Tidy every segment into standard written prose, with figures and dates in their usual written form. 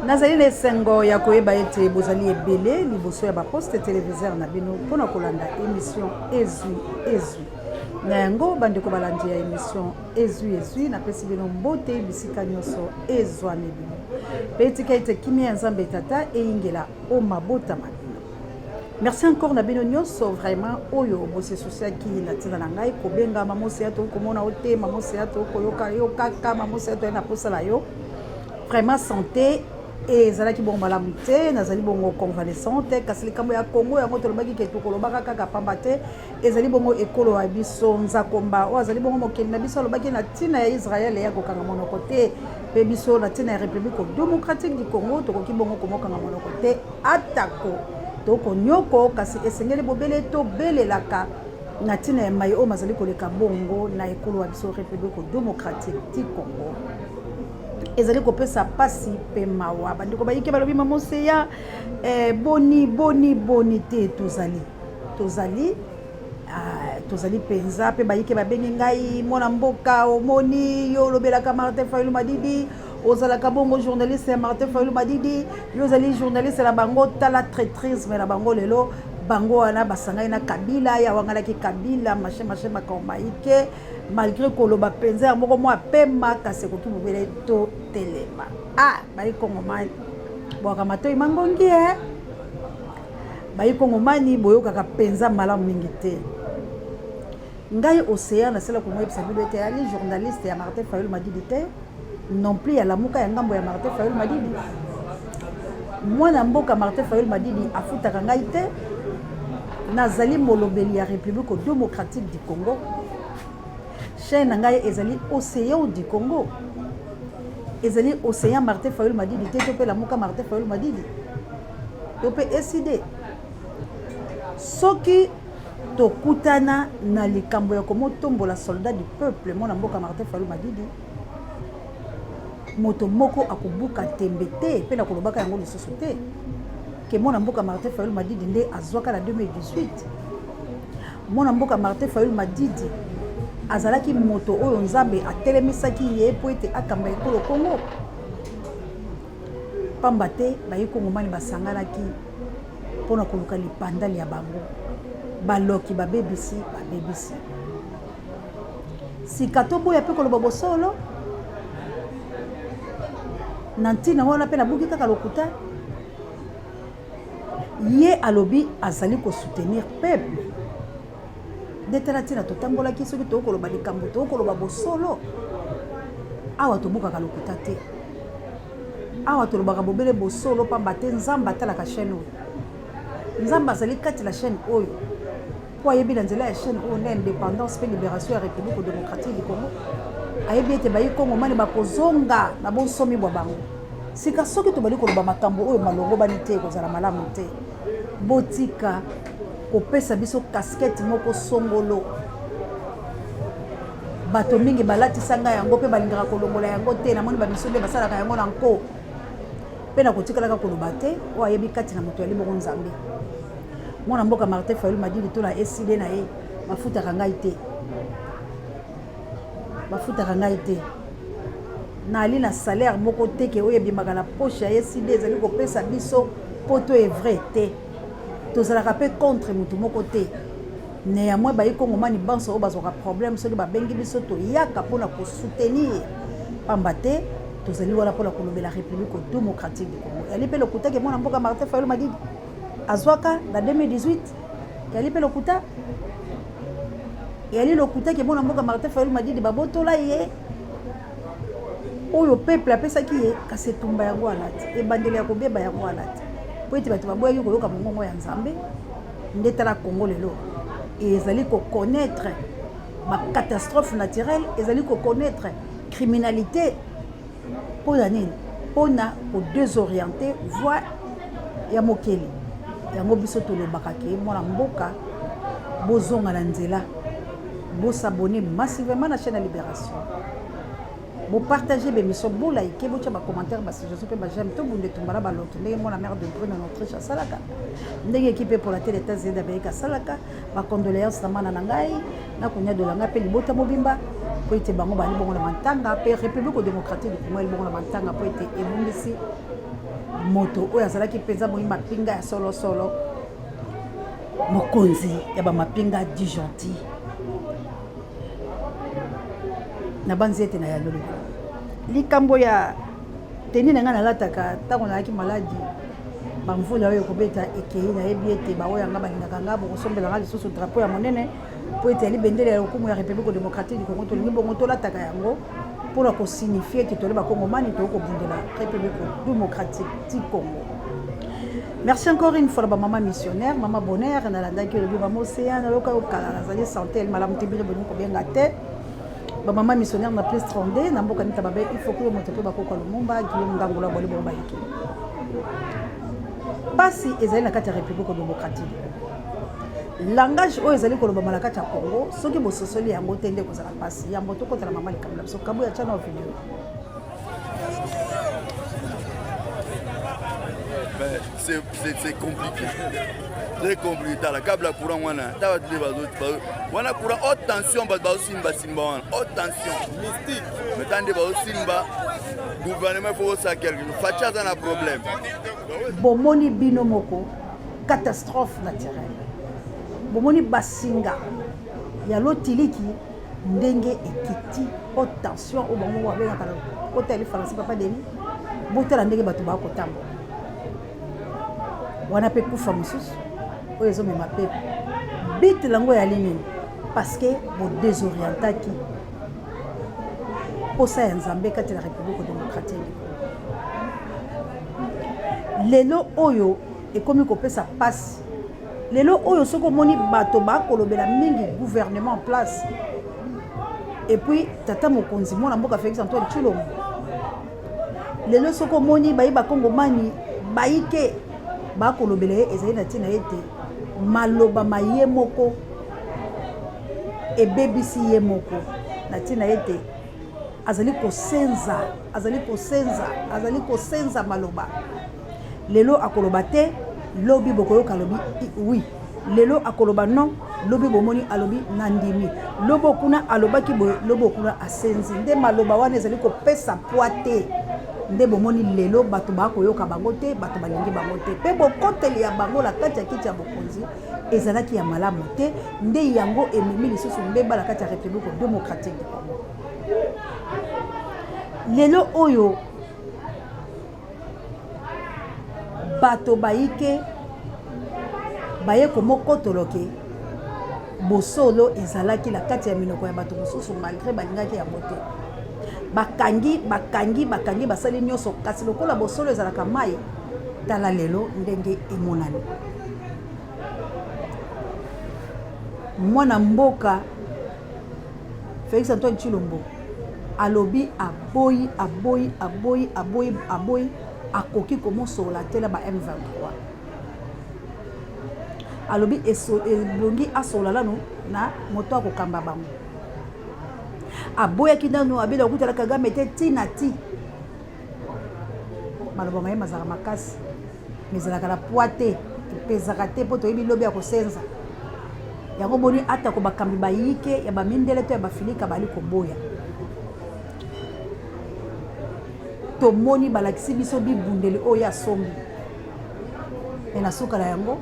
Nazali na esengo ya koyeba ete bozali ebele liboso ya baposte televiseur na bino mpo na kolanda emission Ezwi Ezwi. Na yango, bandeko balandi ya emission Ezwi Ezwi, napesi bino mbote bisika nyonso ezwami bino, mpe etika ete kimia ya Nzambe Tata eyingela o mabota ma bino. Merci encore na bino nyonso vraiment oyo bosesosiaki na ntina na ngai kobenga mama Oseya, tokomona yo te, mama Oseya, tokoyoka yo kaka, mama Oseya, toye na posa na yo. Vraiment santé ezalaki bongo malamu te, nazali bongo convalescente, kasi likambo ya Congo yango tolobaki ke tokolobaka kaka pamba te ezali bongo ekolo ya biso. Nzakomba oyo azali bongo mokeli na biso alobaki na ntina ya Israel ya kokanga monoko te, mpe biso na ntina ya République démocratique du Congo tokoki bongo komokanga monoko te, atako tokonyoko, kasi esengeli bobele tobelelaka na ntina ya mai oyo mazali koleka bongo na ekolo ya biso République démocratique du Congo. Ezali kopesa pasi mpe mawa. Bandeko bayike balobi mama Oseya, boni boni boni te, tozali mpenza. Mpe bayike babengi ngai mwana mboka, omoni yo olobelaka Martin Fayulu Madidi, ozalaka bongo journaliste ya Martin Fayulu Madidi, yo ozali journaliste na bango, tala traîtrisme na bango lelo, bango wana basangani na Kabila, ya wangalaki Kabila, machin machin, makambo mayike. Malgré koloba mpenza ya moko mwa pema, kasi ekoki bobele totelema. Ah, bayi kongomani bwaka matoi mangongi e, bayi kongomani boyokaka mpenza malamu mingi te. Ngai Océan nasala komoyebisa bino ete ali journaliste ya Martin Fayulu Madidi te, non plus ya Lamuka ya ngambo ya Martin Fayulu Madidi. Mwana mboka Martin Fayulu Madidi afutaka ngai te. Nazali molobeli ya République démocratique du Congo. Chaîne na ngai ezali Océan du Congo, ezali Océan Martin Fayulu Madidi te, to mpe Lamuka Martin Fayulu Madidi to mpe ECD. Soki tokutana na likambo ya komotombola soldat du peuple mwana mboka Martin Fayulu Madidi, moto moko akobuka tembe te, mpe na kolobaka yango lisusu te ke mwana mboka Martin Fayulu Madidi nde azwaka na 2018. Mwana mboka Martin Fayulu Madidi azalaki moto oyo Nzambe atelemisaki ye mpo ete akamba ekolo Congo, pamba te bayi kongomani basanganaki mpona koluka lipanda lya bango. Baloki babebisi babebisi. Sika toboya mpe koloba bosolo na ntina wana, mpe nabuki kaka lokuta. Ye alobi azali kosoutenir peuple nde tala ntina totambolaki. Soki tokoloba likambo, tokoloba bosolo. Awa tobukaka lokuta te, awa tolobaka bobele bosolo, pamba te Nzambe atalaka chaîne oyo. Nzambe azali kati na chaîne oyo mpo ayebi na nzela ya chaîne oyo nde indépendance mpe libération ya République démocratique du Congo. Ayebi ete bayi kongomani bakozonga na bonsomi bwa bango. Sika soki tobali koloba makambo oyo malongobani te, ekozala malamu te. Botika kopesa biso casquette moko songolo. Bato mingi balatisa ngai yango mpe balingaka kolongola yango te. Namoni bamiso nde basalaka yango na nko, mpe nakotikalaka koloba te. Oyo ayebi kati na moto yali bongo Nzambe. Mwana mboka Martin Fayulu Madidi to na eside na ye bafutaka ngai te, bafutaka ngai te. Nali na salaire moko te ke oyo ebimaka na poche ya eside ezali kopesa biso poto evre te. Tozalaka mpe contre motu moko te. Néanmoins, bayi kongomani banso oyo bazwaka problème, soki babengi biso, toyaka mpona kosoutenir, pamba te tozali wana mpona kolobela République démocratique du Congo. Yali mpe lokuta ke mwana mboka Martin Fayulu Madidi azwaka na 2018. Yali mpe lokuta, yali lokuta ke mwana mboka Martin Fayulu Madidi babotola ye oyo peuple apesaki ye. Kasi etumba yango wana te, ebandeli ya kobeba yango wana te, po ete bato baboyaki koyoka mongongo ya Nzambe. Nde tala Congo lelo ezali koconnaître bacatastrophe naturelle, ezali koconnaître criminalité. Mpona nini? Mpona kodésorienter voie ya mokeli. Yango biso tolobaka ke mwana mboka, bozonga na nzela, bos'abonner massivement na chaîne ya Libération, bopartage bémission, bolike, botya bacommentaire, basuggestion mpe baj'aime. Tobunda etumba na baloki ndenge mwana mare de Brune en Autriche asalaka, ndenge équipe epola te l'États-Unis d'Amérique asalaka. Bacondoléance na mana na ngai, nakonyadola ngai mpe libota mobimba. mpo ete bango bali bongo na mantanga mpe République démocratique du Congo eli bongo na mantanga mpo ete ebungisi moto oyo azalaki mpenza moyi mapinga ya solosolo, mokonzi ya bamapinga du gentil. Nabanzi ete nayanoli likambo ya teni na ngai nalataka ntango nayaki maladi. Bamvula oyo ekobeta ekei, nayebi ete baoyo yanga balingaka nga bokosombela nga lisusu drapeau ya monene, mpo ete yali bendele ya lokumu ya République démocratique du Congo. Tolingi bongo tolataka yango mpona kosignifie ete toli bakongomani, toyei kobundela République démocratique du Congo. Merci encore une fois na bamama missionnaire, mama Bonheur. Nalandaki olobi mama Océan, nayoka okala, nazali santé malamu te, bino bolingi kobenga te. Bamama missionnaire na plus 32 na mboka nita babe, il faut kuyo moto mpe bakoka Lumumba Guillaume Ngangula boli bongo bayiki. Mpasi ezali na kati ya République démocratique. Langage oyo ezali kolobama na kati ya Congo, soki bososoli yango te, nde kozala mpasi. Yambo tokotala mama likambo na biso, kabu ya tiana video. C'est compliqué, très compliqué. Tala câble ya courant wana, tala bato nde bazo wana courant haute tension, bato bazosimbasimba wana haute tension mystique. Mais ta nde bazosimba. Gouvernement, il faut kosala quelque chose. Fatshi aza na problème. Bomoni bino moko catastrophe naturelle, bomoni basinga ya lotiliki ndenge ekiti, haute tension oyo bango babengaka na kota ya lifalansi. Papa Denis, botala ndenge bato bakotambola wana mpe kufa mosusu oyo ezomema pepe bite lango eyali nini? Parce que bodésorientaki posa ya Nzambe kati na République démocratique du Congo. Lelo oyo ekomi kopesa mpasi. Lelo oyo soki omoni bato bakolobela mingi gouvernement en place et puis tata mokonzi, mwana mboka Félix Antoine Tshilombo, lelo soki omoni bayi bakongomani bayike bakolobela ye, ezali na ntina ete maloba ma ye moko ebebisi ye moko, na ntina ete azali kosenza, azali kosenza, azali kosenza maloba. Lelo akoloba te, lobi bokoyoka alobi oui. Lelo akoloba non, lobi bomoni alobi nandimi. Lobi okuna alobaki boye, lobi okuna asenzi. Nde maloba wana ezali kopesa pwa te. Nde bomoni lelo bato bakoyoka bango te, bato balingi bango te, mpe bokoteli ya bango na kati ya kiti ya bokonzi ezalaki ya malamu te. Nde yango ememi lisusu mbeba na kati ya République démocratique du Congo. Lelo oyo bato bayike baye komokotoloke bosolo ezalaki na kati ya minoko ya bato mosusu, malgré balingaki yango te. Bakangi, bakangi, bakangi, basali nyonso, kasi lokola bosolo ezalaka mai, tala lelo ndenge emonani. Mwana mboka Félix Antoine Tshilombo alobi aboyi, aboyi, aboyi, aboyi, aboyi, akoki komosola te na ba M23. Alobi ebongi asola nanu na moto akokamba bango. Aboyaki nanu, abela kokutana Kagame te ntina ti. Maloba maye mazalaka makasi, mais ezalaka na poids te, epezaka te, mpo toyebi lobi ya kosenza yango. Boni atako bakambi bayike ya bamindele to ya bafilika bali koboya, tomoni balakisi biso bibundeli oyo asombi. Me na suka na yango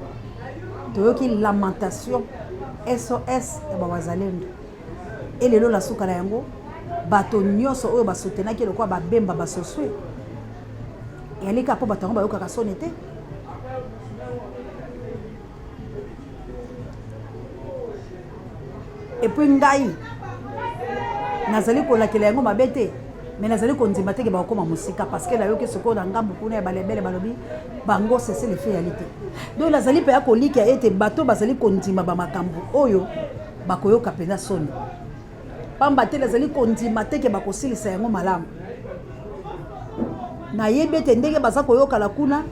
toyoki lamentation, SOS ya bawazalendo. Elelo na suka na yango, bato nyonso oyo basutenaki lokola babemba basoswe eyalika, mpo bato yango bayokaka soni te. Et puis ngai nazali kolakela yango mabe te, mais nazali kondima teke bakokóma mosika, parce que nayoki sikoyo na ngambu kuna ya balebele balobi bango cessez-le-feu yali te. Donc nazali mpe ya kolikia ete bato bazali kondima bamakambo oyo bakoyoka mpenza soni, pamba te nazali kondima teke bakosilisa yango malamu. Nayebi ete ndenge baza koyokala kuna,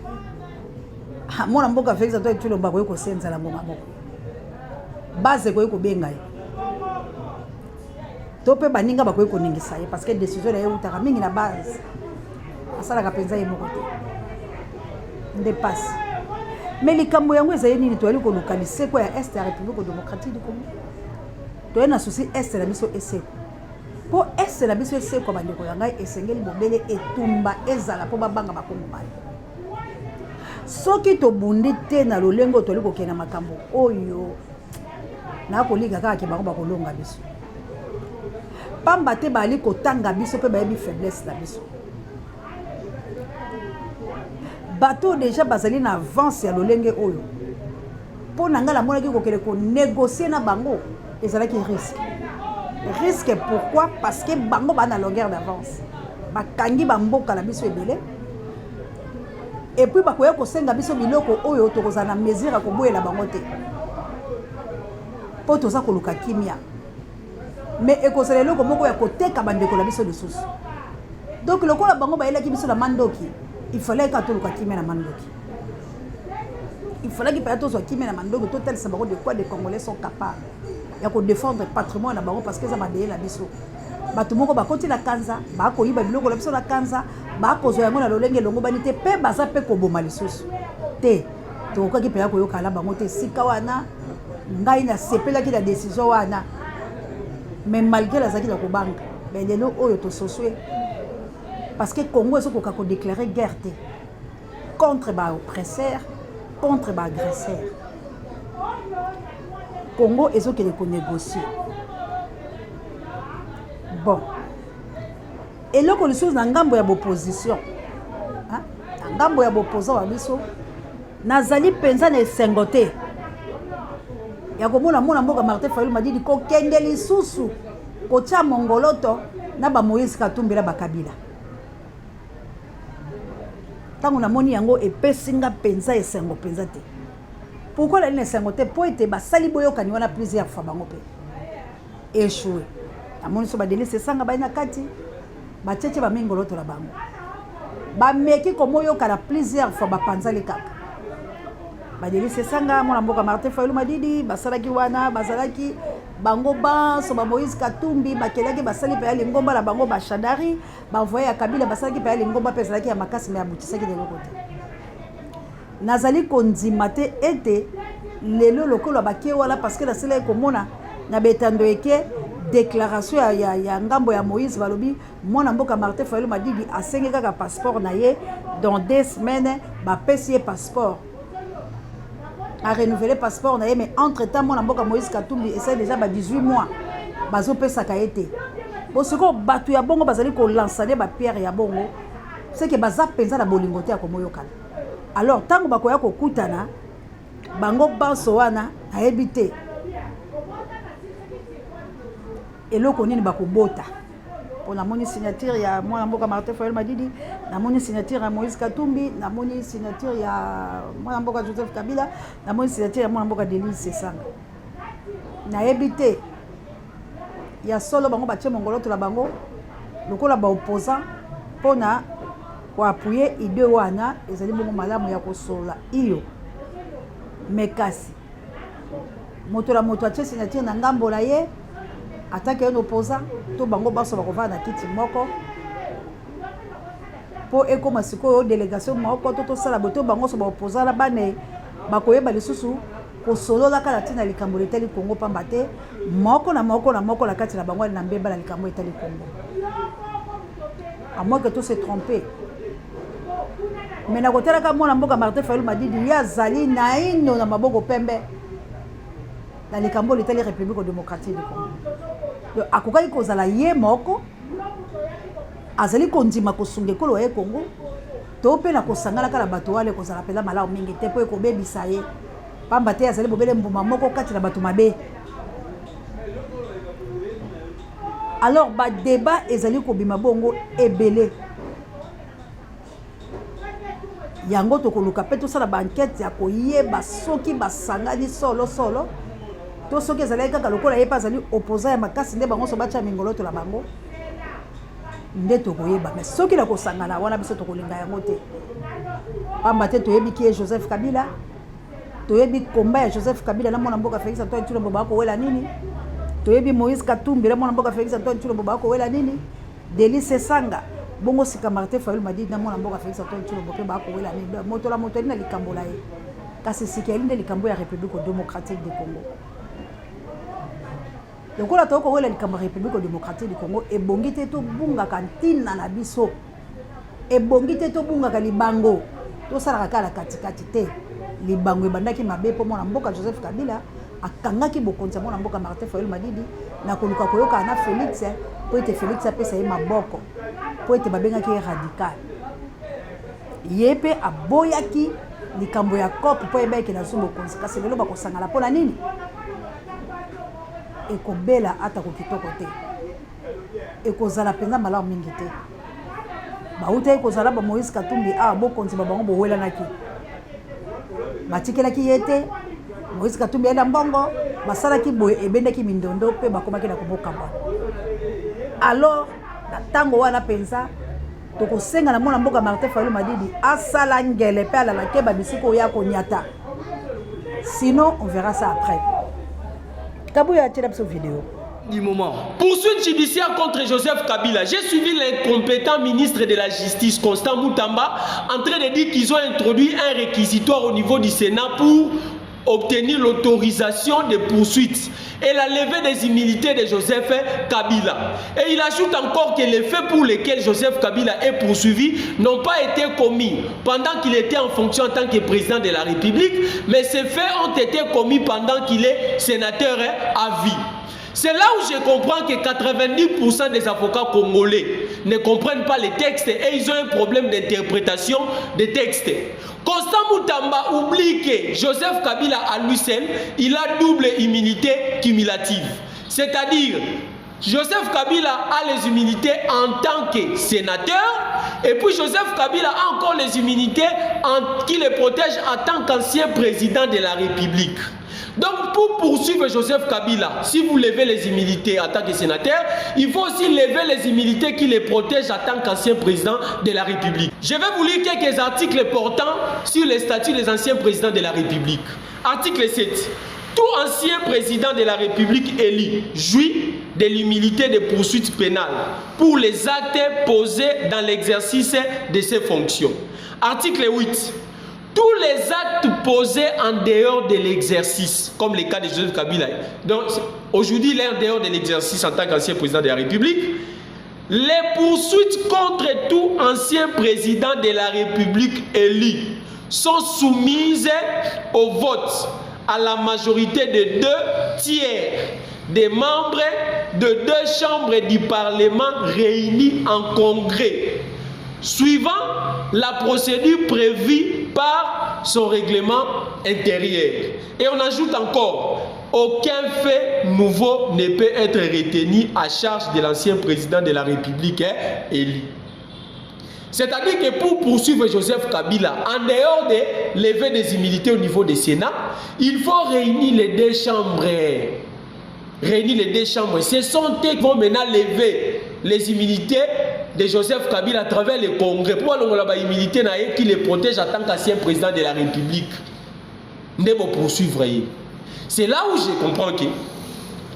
mwana mboka Félix Antoine Tshilombo akoki kosenzela ngonga moko, base ekoki kobenga ye to mpe baninga bakoki koningisa ye, parce que décision na ye eutaka mingi na base, asalaka mpenza ye moko te. Nde mpasi. Mais likambo yango ezali nini? Toyali koluka liseko ya Est ya République démocratique du Congo. Toyali na souci Est na biso eseko. Mpo Est na biso esekwa bandeko na ngai, esengeli bobele etumba ezala mpo babanga bakongomani. Soki tobundi te na lolenge oyo toli kokende na makambo oyo, nakolinga kaka ke bango bakolonga biso, pamba te bali kotanga biso mpe bayebi faiblesse na biso. Bato oyo deja bazali na avance ya lolenge oyo, mpo na ngai namonaki kokende konegocie na bango ezalaki risque. Risque pourquoi? Parce que bango baa na longueur d'avance, bakangi bamboka na biso ebele, et puis bakoya kosenga biso biloko oyo tokozala na mesure ya koboyela bango te, mpo toza koluka kimia. Mais ekozala eloko moko ya koteka bandeko na biso lisusu. Donc lokola bango bayelaki biso na mandoki, il fallait kaka toluka kimia na mandoki. Il fallait mpenza tozwa kimia na mandoki, totalisa bango de quoi des Congolais sont capables ya kodefendre patrimoine na bango, parce que eza mabele na biso. Bato moko bakoti na kanza, bakoyiba biloko na biso na kanza, bakozwa yango na lolenge elongobani te, mpe baza mpe koboma lisusu te. Tokokaki mpenza koyokana na bango te esika wana. Ngai nasepelaki na décision wana, mais malgré nazalaki na kobanga. Mais lelo oyo tososwe, parce que Congo ezokoka kodéclare guerre te contre baoppresseur, contre baagresseur. Congo ezokende konégocie. Bon, eloko lisusu na ngambo ya boposition, na ngambo ya boposant wa biso, nazali mpenza na esengo te ya komona mwana mboka Martin Fayulu Madidi kokende lisusu kotia mongoloto na ba Moïse Katumbi na bakabila. Ntango namoni yango epesi nga mpenza esengo mpenza te. Pourquoi nali na esengo te? Mpo ete basali boyokani wana plusieurs fois, bango mpe échoué. Namoni so baDelly Sesanga bai na kati, batietie bamingoloto na bango, bameki komoyokana plusieurs fois, bapanzali kaka. BaDelly Sesanga, mwana mboka Martin Fayulu Madidi basalaki wana, bazalaki bango banso ba Moïse Katumbi bakelaki, basali mpe ya lingomba na bango, bashadari baenvoye ya Kabila basalaki mpe ya lingomba mpe ezalaki ya makasi, me abutisaki leloko te. Nazali kondima te ete lelo lokola bakie wana, parce que nasilaki komona na betando eke déclaration ya ngambo ya Moïse, balobi mwana mboka Martin Fayulu Madidi asengi kaka passeport na ye, dans 2 semaines bapesi ye passeport, a renouveler passeport na ye. Mais entre temps mwana mboka Moïse Katumbi esali déjà ba 18 mois bazopesaka ye te. Bo sikoyo bato ya bongo bazali kolansane bapierre ya bongo, seke baza mpenza na bolingo te ya komoyokana. Alors ntango bakoya kokutana bango banso wana, nayebi te eloko nini bakobota, mpo namoni signature ya mwana mboka Martin Fayulu Madidi, namoni signature ya Moïse Katumbi, namoni signature ya mwana mboka Joseph Kabila, namoni signature ya mwana mboka Delly Sesanga. Nayebi te ya solo bango batie mongoloto na bango lokola baopposant mpona koappuyer idée wana. Ezali bongo malamu ya kosolola iyo, me kasi moto na moto atie signature na ngambo na ye atake ye opposant, to bango banso bakovanda na kiti moko mpo ekóma sikoyo délégation moko, to tosala boye, to bango nyonso baopposant na bana bakoyeba lisusu kosololaka na ntina likambo etali Kongo, pamba te moko na moko na moko na kati na bango ali na mbeba na likambo etali Kongo. À moins que to se tromper, mais na kotalaka mwana mboka Martin Fayulu Madidi, ye azali naino na maboko pembe na likambo oyo etali République démocratique du Congo. Donc akokaki kozala ye moko azali kondima kosunga ekolo ya ye Congo, to mpe na kosanganaka na bato wana ekozala mpenza malamu mingi te, mpo ekobebisa ye, pamba te azali bobele mbuma moko kati na bato mabe. Alors badébat ezali kobima bongo ebele. Yango tokoluka mpe tosala baenquête ya koyeba soki basangani solo solo, to soki ezalaki kaka lokola ye mpe azali opposant ya makasi nde bango nyonso batya mingoloto na bango nde tokoyeba. Mais soki na kosangana wana, biso tokolinga yango te, pamba te toyebi ki ye Joseph Kabila, toyebi komba ya Joseph Kabila na mwana mboka Félix Antoine Tshilombo bakowela nini, toyebi Moïse Katumbi na mwana mboka Félix Antoine Tshilombo bakowela nini, Delly Sesanga bongo, sika Martin Fayulu Madidi na mwana mboka Félix Antoine Tshilombo mpe bakowela nini. Moto na moto ali na likambo na ye, kasi sika eli nde likambo ya République démocratique du Congo. Lokola tokoki kowela likambo ya Republique democratique du Congo, ebongi te tobungaka ntina na biso, ebongi te tobungaka libango, tosalaka kaka na katikati te. Libango ebandaki mabe mpo mwana mboka Joseph Kabila akangaki bokonzi ya mwana mboka Martin Fayulu Madidi na koluka koyokana na Felix mpo ete Felix apesa ye maboko mpo ete babengaki ye radical. Ye mpe aboyaki likambo ya cope mpo ayebaki nazwi bokonzi, kasi lelo bakosangana mpo na nini? Ekobela atako kitoko te, ekozala mpenza malamu mingi te. Bautaki kozala ba Moïse Katumbi awa, bokonzi ba bango bowelanaki, batikelaki ye te. Moïse Katumbi ayenda mbongo, basalaki boye, ebendaki mindondo mpe bakomaki na kobokabwana. Alors na ntango wana mpenza tokosenga na mwana mboka Martin Fayulu Madidi asala ngele mpe alala keba bisika oyo akonyata, sinon on verra ça après. Kabuya atiela biso video. Du moment. Poursuite judiciaire contre Joseph Kabila. J'ai suivi l'incompétent ministre de la Justice, Constant Mutamba, en train de dire qu'ils ont introduit un réquisitoire au niveau du Sénat pour obtenir l'autorisation de poursuite et la levée des immunités de Joseph Kabila. Et il ajoute encore que les faits pour lesquels Joseph Kabila est poursuivi n'ont pas été commis pendant qu'il était en fonction en tant que président de la République, mais ces faits ont été commis pendant qu'il est sénateur à vie. C'est là où je comprends que 90% des avocats congolais ne comprennent pas les textes et ils ont un problème d'interprétation des textes. Constant Mutamba oublie que Joseph Kabila à lui seul, il a double immunité cumulative. C'est-à-dire, Joseph Kabila a les immunités en tant que sénateur et puis Joseph Kabila a encore les immunités qui le protègent en tant qu'ancien président de la République. Donc pour poursuivre Joseph Kabila, si vous levez les immunités en tant que sénateur, il faut aussi lever les immunités qui les protègent en tant qu'ancien président de la République. Je vais vous lire quelques articles portant sur les statuts des anciens présidents de la République. Article 7. Tout ancien président de la République élu jouit de l'immunité de poursuite pénale pour les actes posés dans l'exercice de ses fonctions. Article 8. Tous les actes posés en dehors de l'exercice, comme le cas de Joseph Kabila. Donc, aujourd'hui, il est en dehors de l'exercice en tant qu'ancien président de la République. Les poursuites contre tout ancien président de la République élu sont soumises au vote à la majorité de 2 tiers des membres de deux chambres du Parlement réunies en congrès, suivant la procédure prévue par son règlement intérieur. Et on ajoute encore, aucun fait nouveau ne peut être retenu à charge de l'ancien président de la République hein, élu. C'est-à-dire que pour poursuivre Joseph Kabila, en dehors de lever des immunités au niveau du Sénat, il faut réunir les deux chambres. Réunir les deux chambres. Ce sont eux qui vont maintenant lever les immunités de Joseph Kabila à travers le Congrès. Pour la immunité qui les protège en tant qu'ancien président de la République. Nde poursuivre. C'est là où je comprends que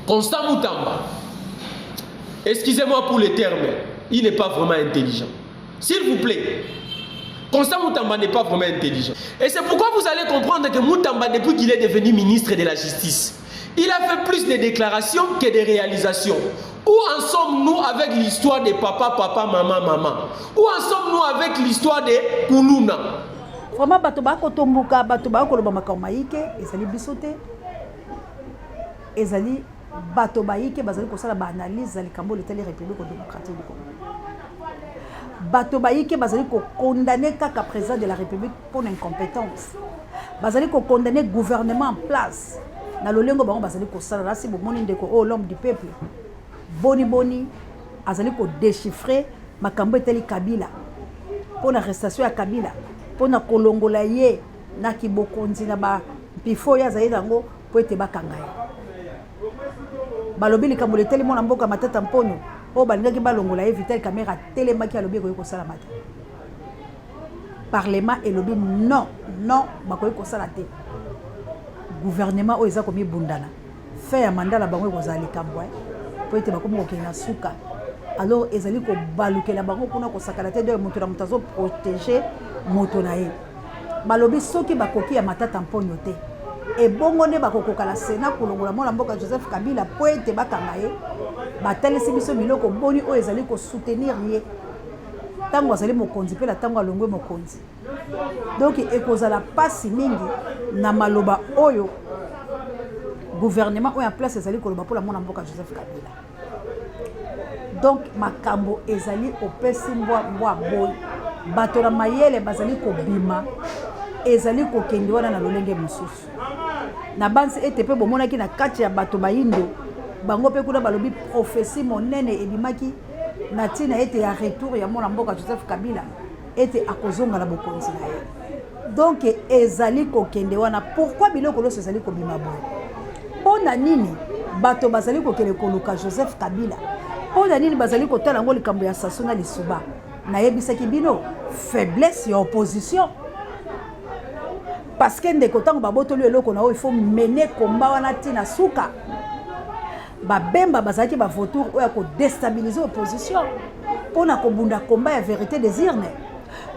Constant Mutamba, excusez-moi pour le terme, il n'est pas vraiment intelligent. S'il vous plaît, Constant Mutamba n'est pas vraiment intelligent. Et c'est pourquoi vous allez comprendre que Mutamba, depuis qu'il est devenu ministre de la Justice, il a fait plus de déclarations que de réalisations. Où en sommes-nous avec l'histoire de papa, papa, maman, maman? Où en sommes-nous avec l'histoire de Kuluna? Vraiment, bato bakotomboka, bato bakoloba makambo mayike, ezali biso te, ezali bato bayike bazali kosala baanalyse ya likambo oyo etali République démocratique du Congo. Bato bayike bazali kocondamner kaka président de la République mpona incompétence, bazali kocondamner gouvernement en place na lolengo bango bazali kosala. Nasi bomoni ndeko oyo, l'homme du peuple, boni boni azali kodéchiffrer makambo etali Kabila, mpona arrestation ya Kabila, mpona kolongola ye na kibokonzi na bampifo oyo azali nango mpo ete bakanga ye. Balobi likambo leteli mwana mboka Matata Mponyo oyo balingaki balongola ye, Vital Kamerhe atelemaki, alobi ekoki kosalama te. Parlement elobi non, non, bakoki kosala te. Gouvernement oyo eza komibundana, fin ya mandat na bango ekozala likambo mpo ete bakomi kokende na suka. Alors ezali kobalukela bango kuna kosakana te. Donc moto na moto azoprotéger moto na ye. Balobi soki bakoki ya Matata Mponyo te. Ebongo nde bakokoka na Senat kolongola mwana mboka Joseph Kabila mpo ete bakanga ye? Batalisi biso biloko boni oyo ezali ko soutenir ye ntango azali mokonzi mpe na ntango alongwe mokonzi. Donc ekozala mpasi mingi na maloba oyo gouvernement oyo en place ezali koloba mpo na mwana mboka Joseph Kabila. Donc makambo ezali opesi mbwa mbwa boyi, bato na mayele bazali kobima, ezali kokende wana na lolenge mosusu. Nabanzi ete mpe bomonaki na kati ya bato bayindo bango mpe kuna balobi prophetie monene ebimaki na ntina ete ya retour ya mwana mboka Joseph Kabila ete akozonga na bokonzi na ye. Donc ezali kokende wana. Pourquoi biloko nyonso ezali kobima boye? Mpo na nini bato bazali kokende koluka Joseph Kabila? Mpo na nini bazali kotala yango likambo ya Sassou na Lisuba? Nayebisaki bino faiblesse ya opposition. Parce que ndeko ntango babotoli eloko na oyo il faut mener combat wana ti na suka. Babemba bazalaki ba vautour oyo ya ko destabiliser opposition mpo na kobunda combat ya verite des urnes.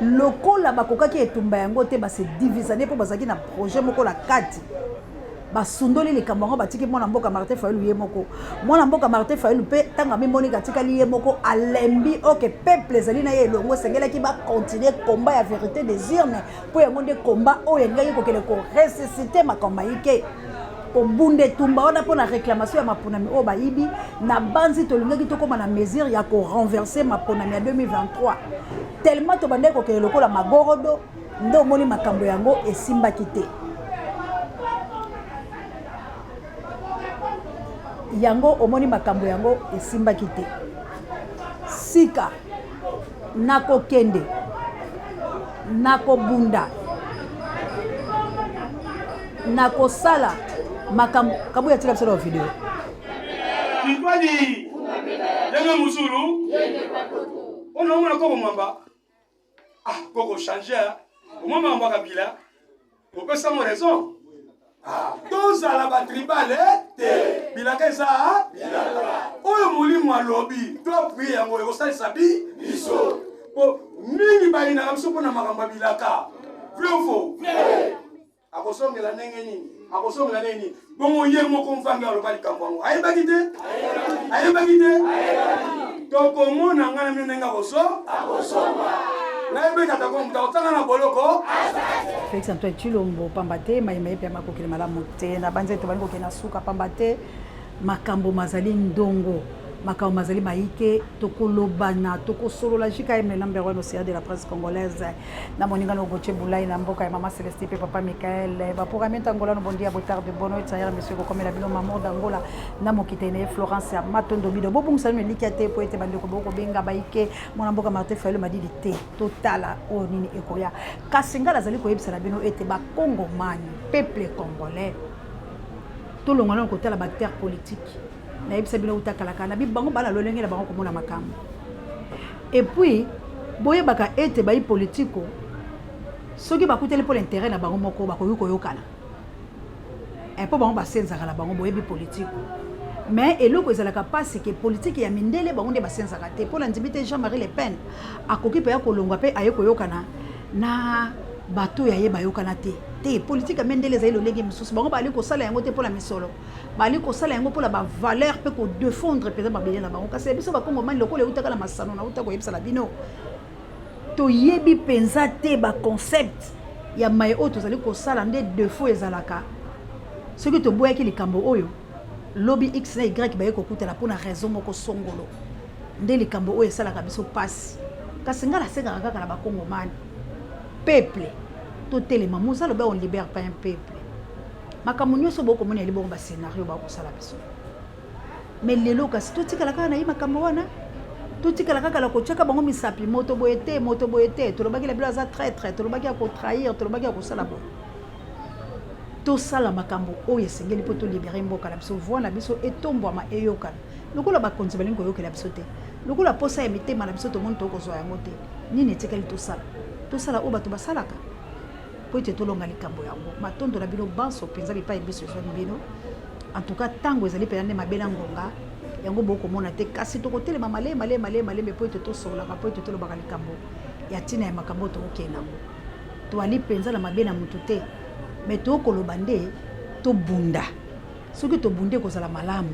Lokola bakokaki etumba yango te, ba se divisane mpo bazalaki na projet moko na kati. Basundoli likambo yango, batiki mwana mboka Martin Fayulu ye moko. Mwana mboka Martin Fayulu mpe ntango amimoni atikali ye moko, alembi oke peuple ezali na ye elongo, esengelaki ba continuer combat ya verite des urnes mpo yango nde combat oyo elingaki kokende ko ressusciter makambo mayike. Kobunda etumba wana mpo na réclamation ya maponami oyo bayibi, na banzi tolingaki tokóma na mesure ya ko renverser maponami ya 2023 tellement tobandaki kokende lokola magorodo, nde omoni makambo yango esimbaki te. Yango omoni makambo yango esimbaki te. Sika nakokende nakobunda nakosala makambo. Kabuya tika biso na video. Kikwadi yenge musulu ona omona koko mwamba ah koko changer omwa makambo ya Kabila opesa ngo raison ah, tozala ba tribal eh, te bilaka eza oyo molimo alobi to appuye yango ekosalisa bi biso po mingi bayinaka biso mpo na makambo ya bilaka vrai ou faux akosongela ndenge nini akosongela ndenge nini bongo ye moko mvangi aloba likambo yango ayebaki te ayebaki te tokomona ngai na bino ndenge akoso ngai mpe tata ko moto akotanga na boloko Félix Antoine Tshilombo pamba te maye maye mpe makokende malamu te na banzi ete bali kokende na suka pamba te makambo mazali ndongo makambo mazali mayike tokolobana tokosolola jkm le number one océan de la presse congolaise na moninga no Gauthier Boulay na mboka ya mama Celestine pe papa Michael baprogramme Angola no bondia botarde bono etayara monsieur kokomela bino mamour d'Angola na mokitene na ye Florence ya Matondo Bido bobungisa nino elikya te po ete bandeko bokobenga bayike mwana mboka Martin Fayulu Madidi te totala oyo nini ekoya kasi ngai nazali koyebisa na bino ete bakongomani peuple congolais tolongwa nano kotala ba acteurs politiques nayebisa bino uta kalaka na bango bana lolenge na bango komona makambo et puis boyebaka ete bayi politiko soki bakuteli mpo na intérêt na bango moko bakoki koyokana mpo bango basenzaka na bango boyebi politiko mais eloko ezalaka mpasi ke politike ya mindele bango nde basenzaka te mpo na ndimi te Jean-Marie Le Pen akoki mpe ya kolongwa mpe aye koyokana na bato ya ye bayokana te te politike ya mindele ezali lolenge mosusu bango bazali kosala yango te mpo na misolo bali kosala yango mpo na ba valeur mpe ko defendre mpenza mabele na bango kasi ya biso bakongomani lokola eutaka na masano nauta koyebisa na bino toyebi mpenza te ba concept ya maye oyo tozali kosala nde defaut ezalaka soki toboyaki likambo oyo lobi x na y baye kokutana mpo na raison moko songolo nde likambo oyo esalaka biso mpasi kasi ngai nasengaka kaka na bakongomani peuple totelema mozalo be on libère pas un peuple makambo nyonso bokomona yali bongo ba scénario bakosala biso mais lelo kasi totikala kaka na ye makambo wana totikala kaka na kotiaka bango misapi moto boye te moto boye te tolobaki na bino aza traitre tolobaki ya kotrahir tolobaki ya kosala boye tosala makambo oyo esengeli mpo tolibere mboka na biso voi na biso etombwama eyokana lokola bakonzi balingi koyokela biso te lokola posa ya mitema na biso tomoni tokozwa yango te nini etikali tosala tosala oyo bato basalaka mpo ete tolonga likambo yango. Matondo na bino banso mpenza bipai biso ezwami bino. En tout cas, ntango ezali mpenza nde mabe na ngonga yango bokomona te, kasi tokotelema malembe malembe malembe malembe mpo ete tosololaka, mpo ete tolobaka likambo ya ntina ya makambo oyo tokokende yango. Toali mpenza na mabe na motu te, me tokoloba nde Tobunda. Soki tobundi ekozala malamu.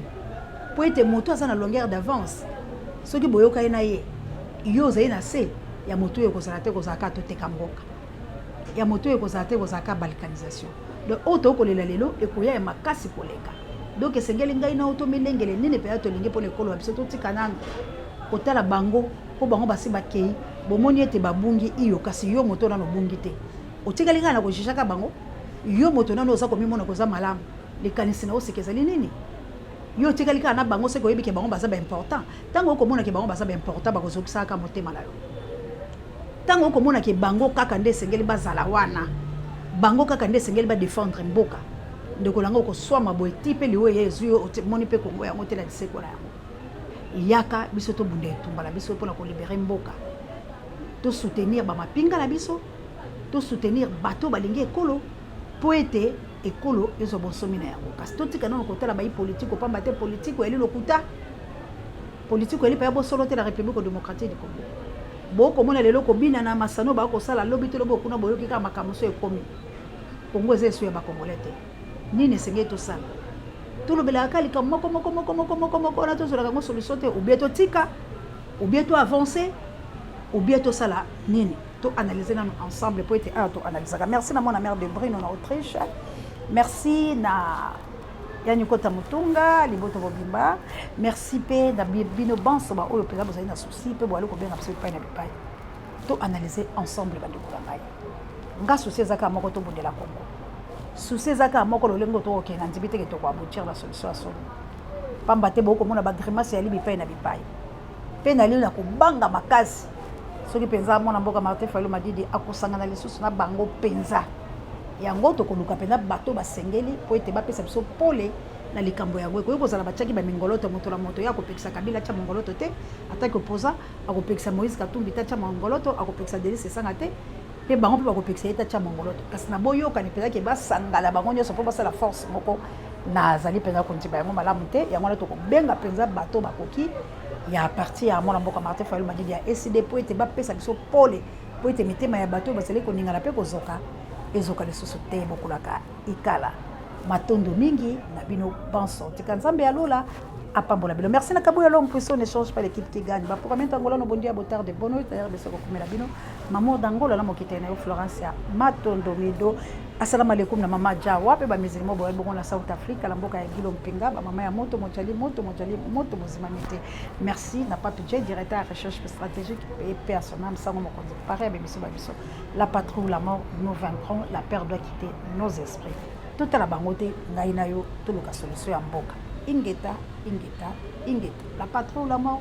Mpo ete moto aza na longueur d'avance, soki boyokani na ye, yo ozali na se ya moto oyo ekozala te, ekozala kaka toteka mboka. Ya moto oyo ekozala te, ekozala kaka balkanisation. Donc oyo tokolela lelo ekoya ya makasi koleka. Donc esengeli ngai na yo tomilengele nini mpenza tolingi mpo na ekolo na biso, totika nanu kotala bango mpo bango basi bakei. Bomoni ete babungi iyo, kasi yo moto nanu obungi te. Otikali kaka na kojijaka bango. Yo moto nanu oza komimona koza malamu, likanisi na yo sika ezali nini? Yo otikali kaka na bango soki oyebi ke bango baza ba important. Tango okomona ke bango baza ba important, bakozokisaka kaka motema na yo. Tango okomona ke bango kaka nde esengeli bazala wana, bango kaka nde esengeli ba defendre mboka, ndeko na nga okoswama boye ti pe liwa eye ezwi yo, omoni pe Congo yango te na liseko na yango. Yaka biso tobunda etumba na biso pona ko liberer mboka, to soutenir ba mapinga na biso. To soutenir bato balingi ekolo mpo ete ekolo ezwa bonsomi na yango. Kasi totika nano kotala bayi politiko, pamba te politiko eyali lokuta, politiko eyali mpenza bosolo te na Republique democratique du Congo. Bokomona lelo kobina na masano bakosala lobi to lobi okuna boyoki kaka makambo mosusu ekomi. Congo eza esu ya ba Congolais te. Nini esengeli tosala? Tolobelaka kaka likambo moko moko moko moko moko moko wana tozwelaka yango solution te, ou bien totika, ou bien to avancer, ou bien tosala nini? To analyser nanu ensemble po ete awa to analysaka. Merci na mwana mère de Brino na Autriche. Merci na Yani Kota Mutunga, Liboto Bobimba. Merci pe na bino banso ba oyo peza bozali na souci pe boali kobenga biso bipai na bipai. To analyser ensemble bandeko na ngai. Nga souci eza kaka moko tobundela Congo. Souci eza kaka moko lolenge tokokende na ndimi te ke toko aboutir na solution ya solo. Pamba te bokomona ba grimace ya bipai na bipai. Mpe naleli na kobanga makasi soki mpenza mwana mboka Martin Fayulu Madidi akosangana lisusu na bango mpenza. Yango tokoluka mpenza bato basengeli mpo ete bapesa biso pole na likambo yango. Ekoki kozala batiaki bamingoloto moto na moto, ye akopekisa Kabila atya mongoloto te, ataki opposant, akopekisa Moïse Katumbi te atya mongoloto, akopekisa Delly Sesanga te, mpe bango mpe bakopekisa ye te atya mongoloto. Kasi na boyokani mpenza ke basangana bango nyonso mpo basala force moko, nazali mpenza kondima yango malamu te. Yango wana tokobenga mpenza bato bakoki ya parti ya mwana mboka Martin Fayulu Madidi ya ECD mpo ete bapesa biso pole, mpo ete mitema ya bato oyo bazali koningana mpe kozoka ezoka lisusu te. Bokulaka ikala. Matondo mingi na bino banso. Tika Nzambe ya lola apambola bino. Merci na Kabuya l'homme puissant ne change pas l'équipe qui gagne. Ba programme Angola no bondia botard de bono d'ailleurs beso kokumela bino. Mamour d'Angola na mokite na yo Florence ya Matondo Mido. Assalamu alaikum na mama Jawa pe ba musulmans boye bongo na South Africa la mboka ya Gilo Mpinga ba mama ya moto mojali moto mojali moto mozimami te. Merci na Papi J directeur ya recherche stratégique et paix à son âme sango mokonzi pareil ya biso ba biso. La patrouille la mort nous vaincrons, la peur doit quitter nos esprits. Totala bango te ngai na yo toluka solution ya mboka. Ingeta ingeta ingeta. La patrouille la mort.